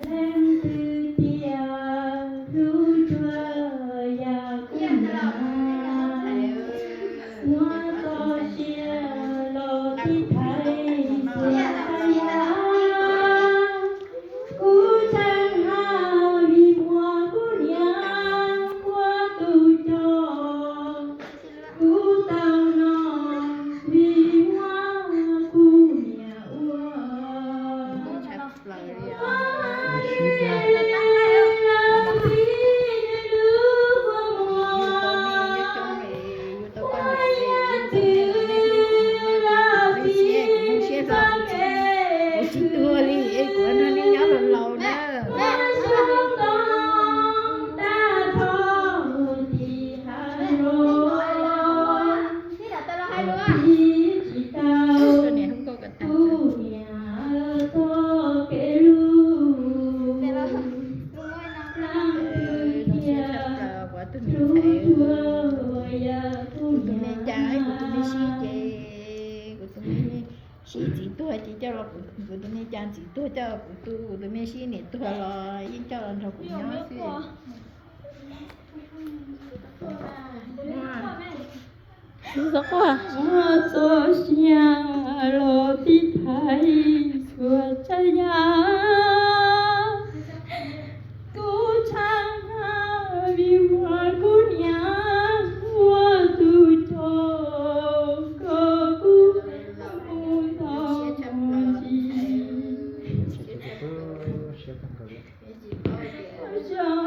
Leej twg tias hlub tsuag yam kuv niam, muab txoj sia los tib thaiv xuas txhab yam. Kuv tseem hais vim muaj kuv niam ua tus coj, kuv tau no vim muaj kuv niam ua. Kuv tsis tuag li es kuv nrog nej nyob laus laus na. Kuv tus me cas, kuv tus me sib ces kuv tus me sib txiv tuag ces coj los, kuv tus me cas txiv tuag coj los kuv tu, kuv tus me sib niam tuag los yeej coj los nrog kuv nyob xwb. Muab txoj sia los tib thaiv xuas txhab yam. Kuv tshaj vim muaj kuv niam ua tus coj, kom kuv mus tau mus ntsis. Kuv zoo,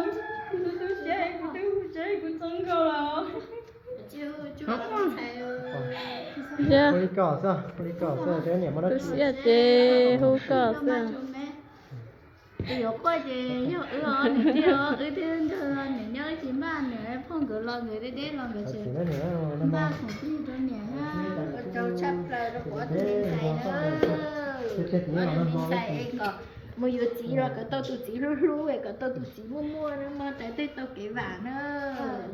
kuv tus tub siab, kuv twb hu tsev kuv txog nkaus los. Ua li koj xwb, ua li koj xwb, tus niam muab dab tsi. Tus siab ces hu koj xwb. Tus yuav quaj ces yog wb os, niam thiab, wb thiab nrog niam nyob ces npaj niam phooj nkawd los nkawd deb deb los nkawd tseem npaj khoom plig rau niam na. Ua tsaug tshaj plaws rau kuv tus me ntxhais na. Kuv tus me ntxhais es kom mus yuav txiv los kom tau tus txiv hlub hlub, es kom tau tus txiv muaj muaj na mog, tais tej tau kev vam na.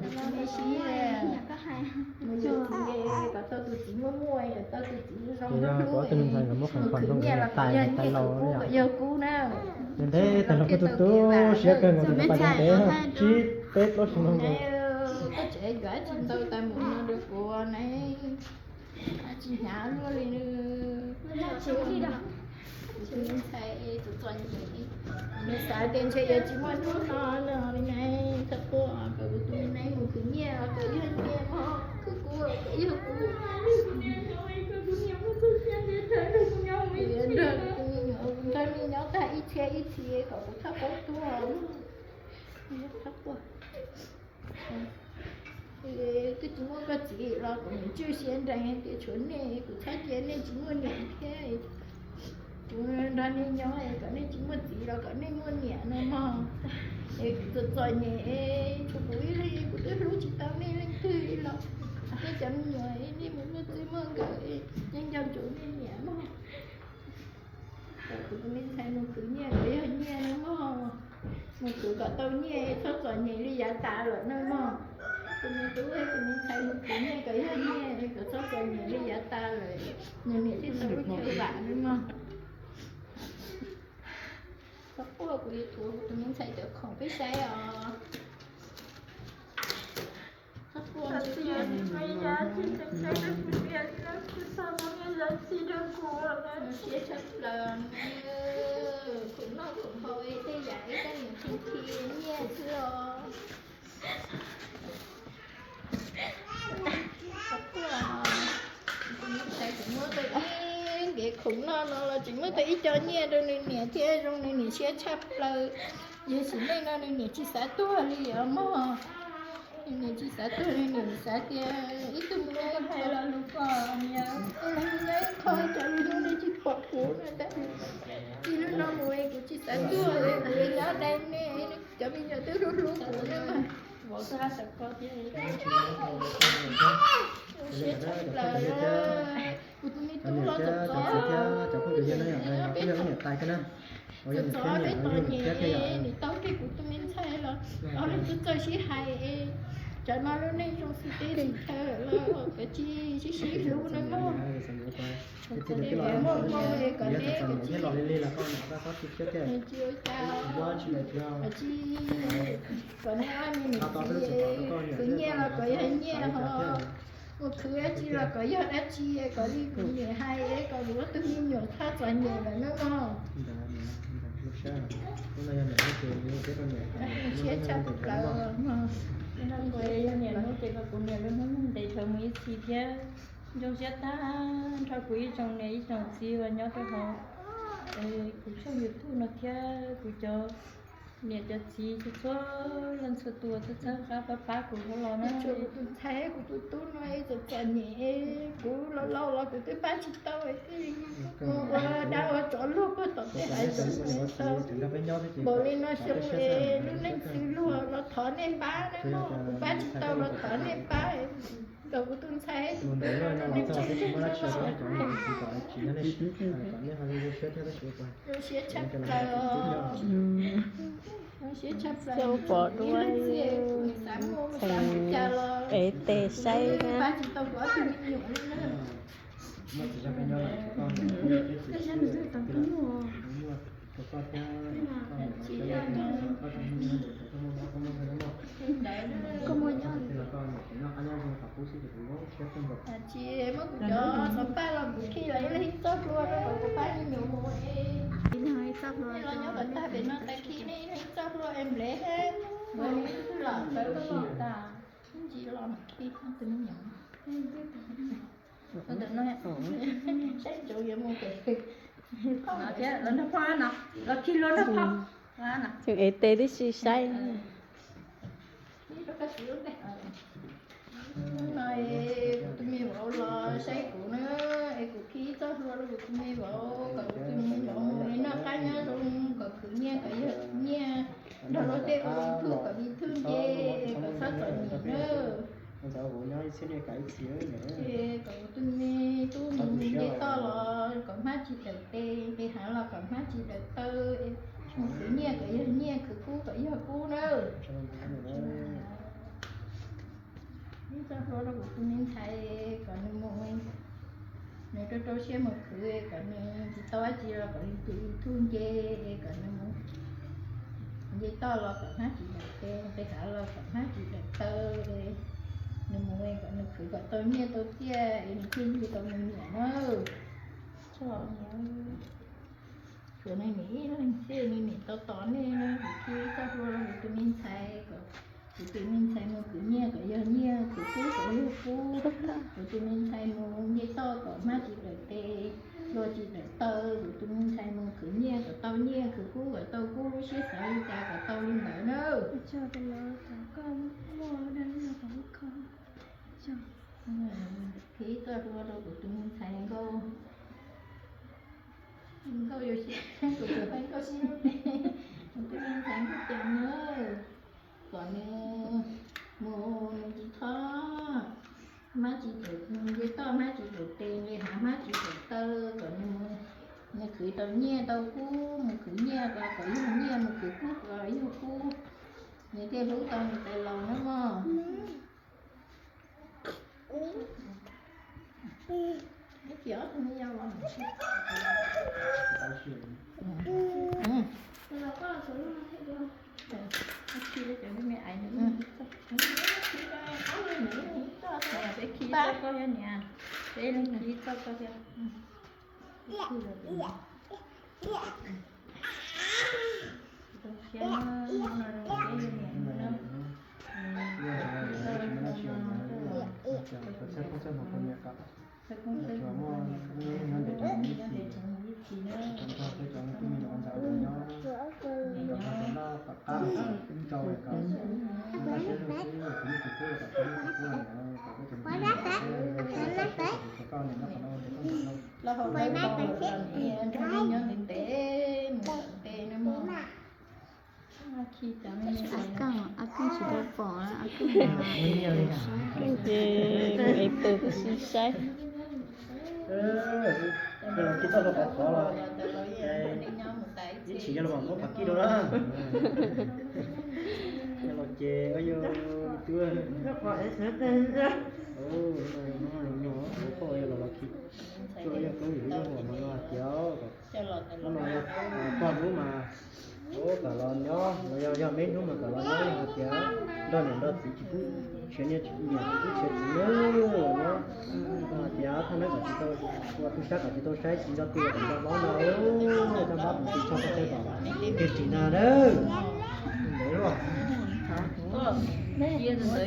Tus me sib mus yuav txiv kom tau tus txiv muaj muaj, kom tau tus txiv zoo hlub hlub. Mus khwv nyiaj los kom yog nyiaj, kom kub kom yog kub na. Ntev tag los kuv tus tub siab kawg nkaus, tus me ntxhais tsib peb plaub xyoo no. Koj tseem yuav dab tsi ntau tas mus no rau kuv na. Tsis hnyav luaj li. Kuv tus me ntxhais txom txom nyem, nws xav tias ntshe yuav tsis muaj hnub no no li na. Txhob quaj, kom kuv tus me ntxhais mus khwv nyiaj los kom yog nyiaj mog, khwv kub los kom yog kub. Kuv yuav nrog kuv tus me nyuam, kuv nrog nej nyob tag ib txhiab ib txhis kom kuv txhob paub tuag. Txhob quaj. Twb tsis muaj koj txiv los kuv niam tswj siab nrees tias tshuav nej kuv txhob cia nej tsis muaj niam thiab. Kuv nrog nej nyob es kom nej tsis muaj txiv los kom nej muaj niam no mog. Es kuv txom txom nyem, tshuav kuv ib leeg kuv twb hlub tsis tau nej leej twg li los. Nej cov me nyuam nej mus muaj txij muaj nkawm, nej nco ntsoov nej niam mog. Kom kuv tus me ntxhais mus khwv nyiaj kom yog nyiaj no mog. Mus khwv kom tau nyiaj, txhob txom nyem li yav tas lawm no mog. Tus me tub, tus me ntxhais mus khwv nyiaj kom yog nyiaj, kom txhob txom nyem li yav tas lawm, nws niam thiaj tau lub chaw vam no mog. Txhob quaj, kuv yuav tuav kuv tus me ntxhais cov khoom peb saib os. Txhob quaj, siab tshaj plaws, khoom noj khoom haus tej yam ib tag niam khwv nyiaj xwb os. Txhob quaj, tus me ntxhais tseem muab tau ib nkev khoom noj no los tseem muab tau ib co nyiaj rau nws niam thiab, zoo nws niam siab tshaj plaws. Yog tsis nej no nws niam tsis xav tuag li os mog. Nws niam tsis xav tuag, nws niam xav tias ib tug me nyuam hais los lus kom nyob ib qho, cov lus no nej tsis pom kuv no ntag. Txij lub no mus kuv tsis xav tuag, kuv yuav nyob dai nej, cov me nyuam twb hlub hlub kuv na. Vov koj hab tawm koj thiab. Siab tshaj plaws. Kuv tus me tub los txom txom, txom txom, peb txom txom, peb txom nyem, nws tau kiag kuv tus me ntxhais los ob leeg txawj sib hais. Tsam no lub neej zoo xwb teb chaws los koj tsis sib sib hlub no mog. Muaj hmoo kom neb tsis ua cas, tsis kom neb ob me niam txiv khwv nyiaj los kom yog nyiaj ho, mus khwv dab tsi los kom yog dab tsi, kom li kuv niam hais es kom kuv ob tug me nyuam txhob txom nyem lawm nawb mog. Siab tshaj plaws. Yog niam lub ces kom kuv niam lub hnub nyoog ntev dhawv mus ib txhis thiab. Zoo siab tag nrho kuv ib tsoom niam ib tsoom txiv uas nyob rau hauv kuv tshooj YouTube no thiab kuv cov niam cov txiv txhua txhua leej txhua tus txhawb txhawb qab pab pab kuv hauv los na. Kuv tus ntxhais kuv tus tub no txom txom nyem, kuv laus laus los kuv twb pab tsis tau, mus ua dab ua tsov luag puag tom tej hav zoov tau npaum li no xyoo es lub neej txwv luag los thov nej pab na mog, kuv pab tsis tau los thov nej pab. Kom kuv tus ntxhais tus tub no nej txhob siab tshaj plaws. Zoo siab tshaj plaws. Ib leej twg xav muaj xav mus cas los ev tes saib na. Pab tsis tau kuv ob tug me nyuam li na. Tsis muab kuv cov xov paj los kuv khi los ib leeg ib txoj hlua rau kom kuv pab me nyuam mus. Los nyob kom tag pem no tas khi nej ib leeg ib txoj hlua es nplev thiab. Ua li twb los tawv koj los tas, ntsis los khi tus me nyuam. Ntawm no saib tsuav yuav mus pem. Los nrog phauj no, los khi hlua nrog phauj. Tseem ev tes tib si saib. No kuv tus me vauv los saib kuv na, es kuv khi txoj hlua rau kuv tus me vauv kom kuv tus me vauv mus noj qab nyob zoo, kom khwv nyiaj kom yog nyiaj, nrog luag tej ua YouTube kom YouTube nce, es kom txhob txom nyem na. Ces kom kuv tus me tub mus nce toj los kom hmab tsis dawm tes, nqis hav los kom hmab tsis dawm taw, mus khwv nyiaj kom yog nyiaj, khwv kub kom yog kub na. Ib txoj hlua rau kuv tus me ntxhais kom nws mus, nws rau rau siab mus khwv, kom nws tsis tau dab tsi los kom nws tus YouTube nce, kom nws mus nce toj los kom hmab tsis dawm tes, nqis hav los kom hmab tsis dawm taw, nws mus kom nws khwv kom tau nyiaj tau txiaj es nws thiaj li tau me nyuam na. Tshuav nws niam ib leeg xwb, nws niam tau tos nej na, kuv khi txoj hlua rau kuv tus me ntxhais kom kuv tus me ntxhais mus khwv nyiaj kom yog nyiaj, khwv kub kom yog kub. Kuv tus me ntxhais mus nce toj kom hmab tsis dawm tes, hlua tsis dawm taw. Kuv tus me ntxhais mus khwv nyiaj kom tau nyiaj, khwv kub kom tau kub, lub siab xav li cas kom tau li ntawd na. Khi txoj hlua rau kuv tus me ntxhais Nkauj. Nkauj yuav xyov kuv tus me ntxhais Nkauj Cees na, kom nws mus nws tsis txhob, hmab tsis dawm, nce toj hmab tsis dawm tes, nqis hav hmab tsis dawm taw, kom nws mus, nws khwv tau nyiaj tau kub, mus khwv nyiaj kom, kom yog nyiaj, mus khwv kub kom yog kub, nws thiaj hlub tau nws tais laus na mog. Nrog me nyob ntev ntev mus ntev no mog. A Keej, A Keej tsis tau pom, A Keej ces mus ev tes tib si saib. Ib txhis yog los muab phav kij rau na. Yog los ces yog tus, hnub no yog hnub los nyuag ua poj yog los los khi tuaj yog koob yus lub zog huam mas los hais tias hnub no yog pog hnub mas kom los nyob los yog yog me hnub mas kom los nyob yog hais tias nrog niam nrog txiv tsis pub tshiav niam tsis pub tshiav txiv na los nyob. Hais tias thaj neeb kom tsis tau ua, tub sab kom tsis tau saib, tsis nco tu kom nco hlob ntag, coj npab puv tis tsho ko taw kom tiag tsis ntag na. Ua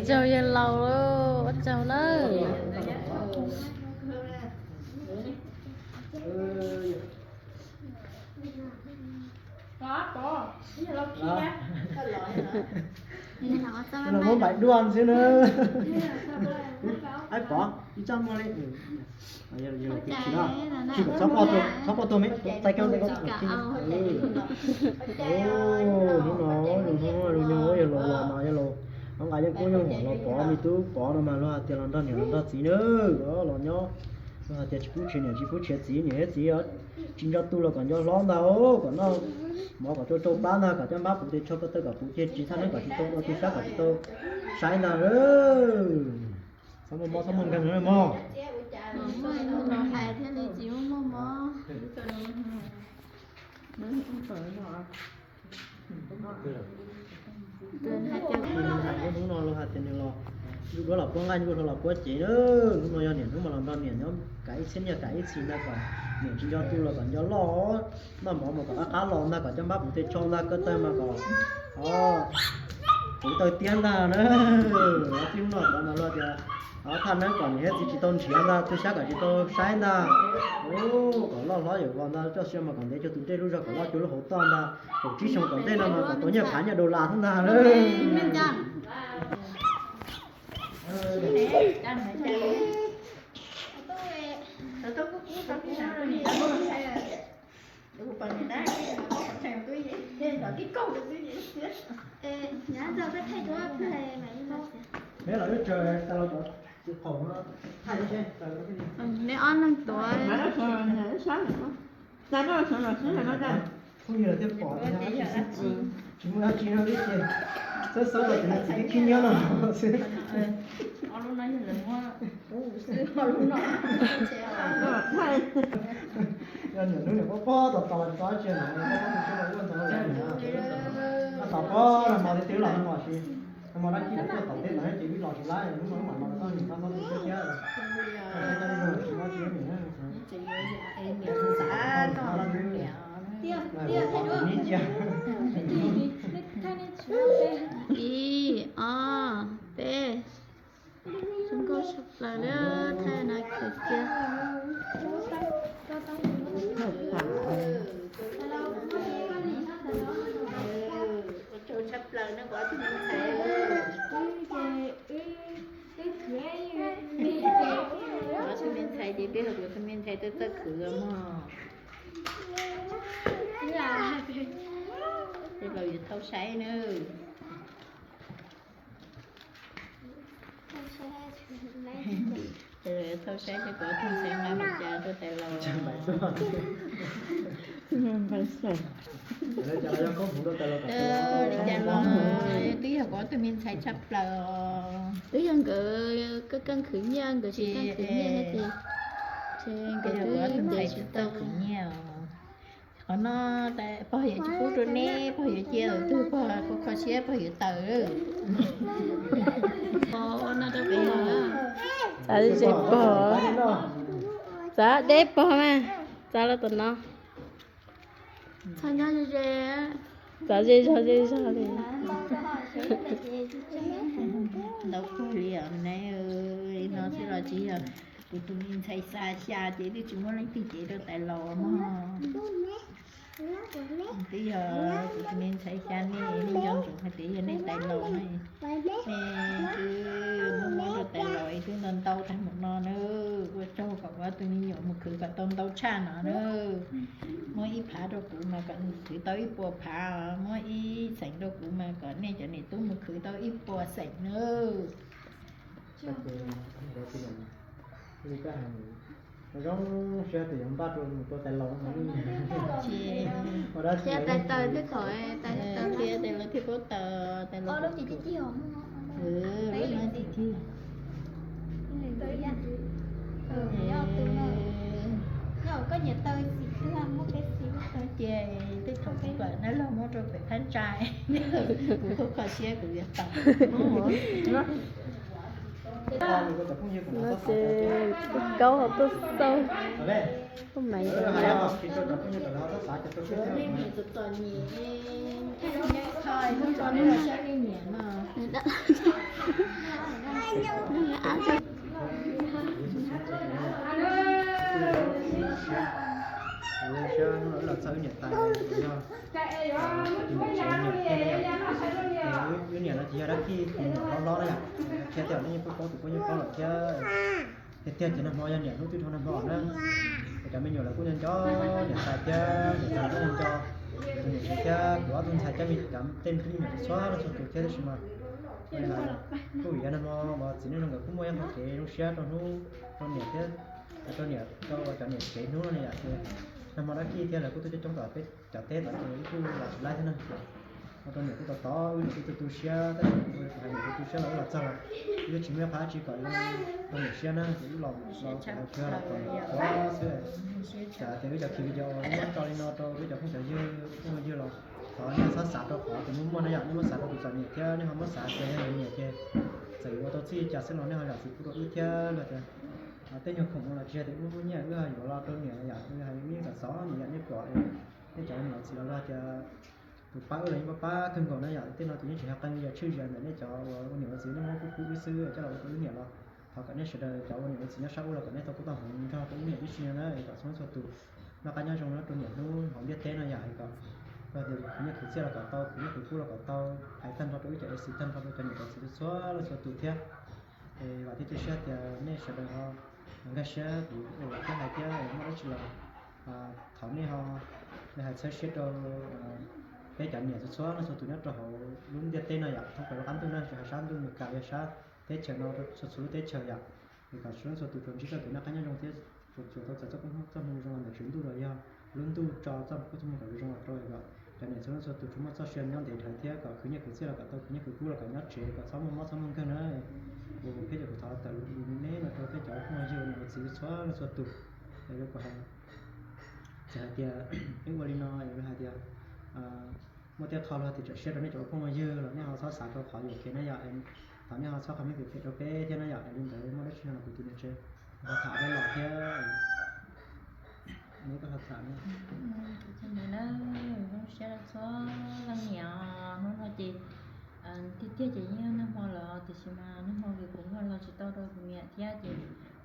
tsaug yawg laus, ua tsaug nawb. Muab npaim duaj xwb na. Aib Pov, ib txoj muaj li. Tsis kom txhob poj tuag me, txaij koob txaij koob. Hnub no zoo hnub zoo nyoog yog laus los mas yog laus, hov nqa yeej koob yeej huam los pov me tub Pov no mas luag hais tias los nrog niam los nrog txiv na, los nyob. Luag hais tias tsis pub tshiav niam tsis pub tshiav txiv, niam thiab txiv tsis nco tu los kom nco hlob ntag, kom noj mov kom tsau tsau plab ntag, kom coj npab puv tis tsho ko taw kom puv tiag tsis, thaj neeb kom tsis tau ua, tub sab kom tsis tau saib ntag. Txhob muaj mob txhob muaj nkeeg na mog. Hais thiaj li tsis muaj mob. Hnub no luag hais tias nws los, ntuj duab los puab nqaij, ntuj hlau los puab cev na. Hnub no yog niam hnub mas los nrog niam nyob, kav ib txhiab nyiaj kav ib txhis ntag, kom niam tsis nco tu los kom nco loj, noj mov mas kom qab qab los ntag, kom coj npab puv tis tsho ntag, ko taw mas kom puv taw tiab ntag na. Txij hnub no tod mas luag tias thaj neeb kom niam thiab txiv tsis tau nrhiav ntag, tub sab kom tsis tau saib ntag. Kom loj hlob yawm vos ntag, coj sia mas kom ntev cuag tus dej, lub zog kom loj cuag lub hauv toj ntag. Kaum tsib xyoo tom ntej no mas kom tau nyiaj phav nyiaj dollar xwb ntag. Neb los wb tsaws tas los cov qhaum no thaij seb. Neb ob leeg tuav. Phooj ywg los thiaj pom tias tsis muaj dab tsi no ib ce, xawb xawb los ces nws txiv khib nyiab no xwb. Yog niam hnub niam pob pob tom tom tsis tau dab tsi, ua ntxov, tom pob no mos twb twb los no mos tsis, mos dab tsi los tuaj tom teb tom thiab ces wb los tsis lab, hnub no wb mam los tau niam tau mob twb thiab. Ib, ob, peb. Zoo nkauj tshaj plaws li, thaij no khaws cia. Ua tsaug tshaj plaws no kuv ob tug me ntxhais. Kuv ob tug me ntxhais ces twb yog kuv tus me ntxhais txawj txawj khwv mog. Tej laus yuav thauj saib nawb. Thauj saib seb kuv ob tug ntxhais nqa npaum cas rau tais laus. Li cas los twb yog kuv ob tug me ntxhais tshaj plaws os. Twb yog nkawd keej keej khwv nyiaj, nkawd tsis keej khwv nyiaj ces, ces nkawd twb ntes tsis tau khwv nyiaj os. Qhov no pog yuav tsis pub rau neb, pog yuav cia tus twg pog kho kho siab pog yuav tawm. Txav ze pog, txav deb pog mas, txav los tom no. Txav ze zog ze zog li. Ntau kawg li os neb, no xwb los tsis yog kuv tus me ntxhais xa xya ces twb tsis muaj leej twg cev rau tais laus mog. Twb yog kuv tus me ntxhais xya nej, nej nco ntsoov hais tias yog nej tais laus no, nej twb muab muab rau tais laus es twb ntau ntau tag mus no na. Ua tsaug kom kuv ob tug me nyuam mus khwv kom tau ntau tshaj no na. Muab ib phav rau kuv mas kom nws khwv tau ib puas phav, muab ib xeem rau kuv mas kom nej cov niam tub mus khwv tau ib puas xeem na. Zoo siab tias yuav npaj rau mus tua tais laus no. Tais taws twb thaum tais taws thiab tais los thiab paub taws tais los. Lub no tiag tiag. Koj nyiam taws xim twg muab peb xim. Ces tej thaum kuv kom nab log muab rau pem phab ntsa, kuv kho kho siab kuv yuav tau. No ces kaub ho tuaj xauj, tuaj mais ntawd los. Wb niam no ces yog dab tsi tus me nyuam hlob hlob na yom, thiab tias nej yeej paub tus poj nyuj hlob lawm thiab. Tiag tiag ces nag hmo yog niam hnub twb dhau nag hmo na. Ces cov me nyuam lawv kuj nco nco niam tais thiab niam tais kuj nco tus niam tsev thiab kuv ob tug ntxhais cov me cov tej me nyuam txhua leej txhua tus thiab tab sis mas kuj vim yog nag hmo uas txiv neej zoo nkawd kuj muaj ib qho kev zoo siab rau hnub rau niam thiab rau niam rau cov niam tsev hnub no yom. Ces nag hmo dab tsi thiab lawv kuj tuaj coob coob tom peb cov teb tom ces wb kuj los tsis laib thiab na. Ua rau niam kuj tos tos wb niam kuj tu tu siab tab sis kuv hais niam kuj tu siab los wb los txog los wb twb tsis muaj ib qho dab tsi kom zoo rau niam siab na ces wb los los hais kiag los kom niam xwb. Tsam tias wb cov khiv video wb muab tso li no rau wb cov phooj cov ywg phooj ywg los thov nej txhob xav rau qhov tias muaj muaj na yom, nej muab xav rau tus txom nyem thiab nej ho muab xav tias yog niam ces txawm yuav ua tau txij li cas xwb los nej ho zam txim pub rau wb thiab los tias tej nyuag khoom no los tsis yog tias wb muaj nyiaj wb ho yuav los rau niam yom, hais nej kom xov niam yom, nej pom nej cov niam txiv los tias tus pab wb los yeej pab pab kawg nkaus na yom. Tej no ces yeej tseem yog qee yam tshwj zus ntawm nej cov uas ua niam ua txiv nej muab pub pub wb xwb coj los ua rau wb niam los thov kom nej sawv daws cov ua niam ua txiv nyob sab ub los kom nej tau kuj tau hmoov nrog rau wb niam tib si no na kom txhua leej txhua tus noj qab nyob zoo nyob rau niam hnub hauv ntiaj teb no yom. Hais kom los tias khwv nyiaj khwv txiaj los kom tau, khwv nyiaj khwv kub los kom tau, hais tag nrho rau wb cov A C tag nrho rau cov niam cov txiv txhua leej txhua tus thiab. Es vam thiab cia siab tias nej sawv daws ho nkag siab kuv ua thiab hais thiab muaj dab tsi los thov nej ho hais txhawb siab rau peb cov niam txhua txhua leej txhua tus nyob rau hauv lub ntiaj teb no yom, thoob plaws lub qab ntuj na, tsis hais sab ntuj Meskas los yog sab teb chaws no, txhua txhua lub teb chaws yom. Es kom txhua leej txhua tus tsuas ntsib txoj kev noj qab nyob zoo thiab tsuas tau txais txoj koob txoj hmoo zoo los ntawm tswv ntuj los yog lub ntuj tso txoj koob txoj hmoo kom zoo zoo los rau kom cov niam txhua leej txhua tus tsuas muaj txoj sia nyob ntev dhawv thiab kom khwv nyiaj khwv txiaj los kom tau, khwv nyiaj khwv kub los kom nyob tsev, kom txhob muaj mob txhob muaj nkeeg na. Kuv peb cov kuv thov tawm lus neb no rau peb cov phooj ywg niam txiv txhua leej txhua tus. Es kuv hais, txawm hais tias wb ua li no es hais tias muaj tej qho luag tias txawm siab rau nej cov phooj ywg los nej ho txhob xav rau qhov yuam kev na yom. Thov nej ho txhob qhov meej phem phem rau peb thiab na yom. Li ntawd muaj dab tsi no los kuv tus niam tsev ho tham peb los thiab. Neb koj ho tham na. Zoo siab rau txhua leej niam, hnub no ces tiag tiag ces yeej nag hmo lawm tiam sis mas nag hmo ces kuv kuj los tsis tau rau kuv niam thiab ces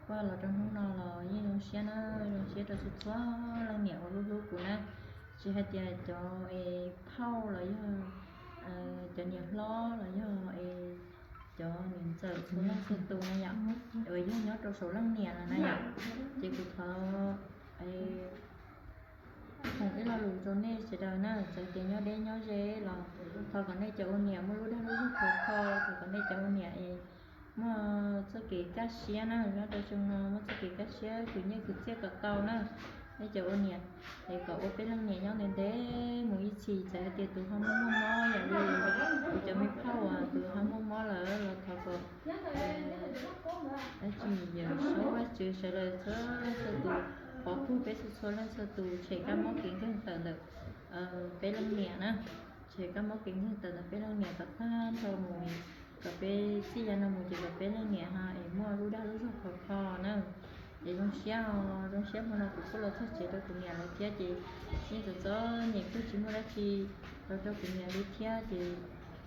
kuj los rau hnub no los yeej zoo siab na, zoo siab rau txhua txhua leej niam uas hlub hlub kuv na. Tsis hais tias cov es phauj los yog cov niam hlob los yog es cov niam ntxawm txhua leej txhua tus na yom, uas yog nyob rau saum leej niam los na yom, ces kuv thov foom ib lo lus rau nej sawv daws na, txawm tias nyob deb nyob ze los thov kom nej cov ua niam muaj lub dag lub zog khov kho, thov kom nej cov ua niam es muaj txoj kev kaj siab na, nyob rau xyoo no muaj txoj kev kaj siab khwv nyiaj khwv txiaj kom tau na. Nej cov ua niam es kom ua peb leej niam nyob ntev ntev mus ib txhis, txawm hais tias tus ho muaj muaj mob yam li kuv cov me phauj uas tus ho muaj mob lawm los thov kom dab tsi yawm saub Vajtswv sawv daws txhua leej txhua tus pov puag peb txhua txhua leej txhua tus tshem kab mob kev nkeeg tawm ntawm peb leej niam na. Tshem kab mob kev nkeeg tawm ntawm peb leej niam kom tag nrho mus, kom peb txij yav no mus ces kom peb leej niam ho es muaj lub dag lub zog khov kho na. Es zoo siab os, zoo siab hmo no kuv kuj los txog tsev rau kuv niam lawv thiab ces yeej txom txom nyem kawg tsis muaj dab tsi los rau kuv niam li thiab ces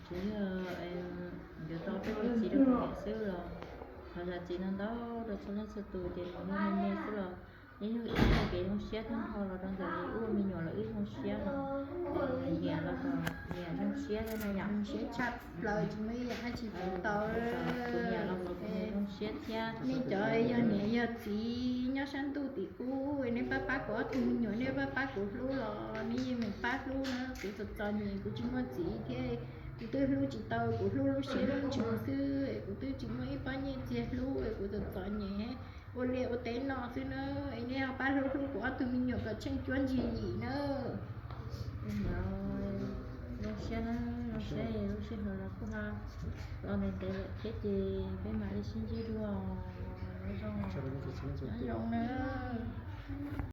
tsuas yog yuav tau peb tus txiv rau kuv niam xwb los thov zam txim ntau ntau rau txhua leej txhua tus ces mus yog me me xwb los yeej yog ib qho kev zoo siab tag nrho los rau ntawm wb ua me nyuam los wb zoo siab los niam los kom niam zoo siab thiab na yom. Zoo siab tshaj plaws tsis muaj ib yam dab tsi pub tau. Kuv niam los kom kuv niam zoo siab thiab. Nej cov yog niam yog txiv nyob sab ntuj tim ub, nej pab pab kuv ob tug me nyuam, nej pab pab kuv hlub los nej yeej meem pab hlub na. Kuv txom txom nyem kuv tsis muaj txiv thiab, kuv twb hlub tsis tau, kuv hlub lub siab lub ntsws xwb, kuv twb tsis muaj ib pob nyiaj txiag hlub, kuv txom txom nyem ua liaj ua teb noj xwb na. Es nej ho pab hlub hlub kuv ob tug me nyuam kom tsheej cuab ntsig yim na. Ntawd zoo siab na, zoo siab, lub sij hawm los kuj ha los ntev ntev lawm thiab ces peb mam li sib ntsib dua. Nyob zoo, nyob zoo na.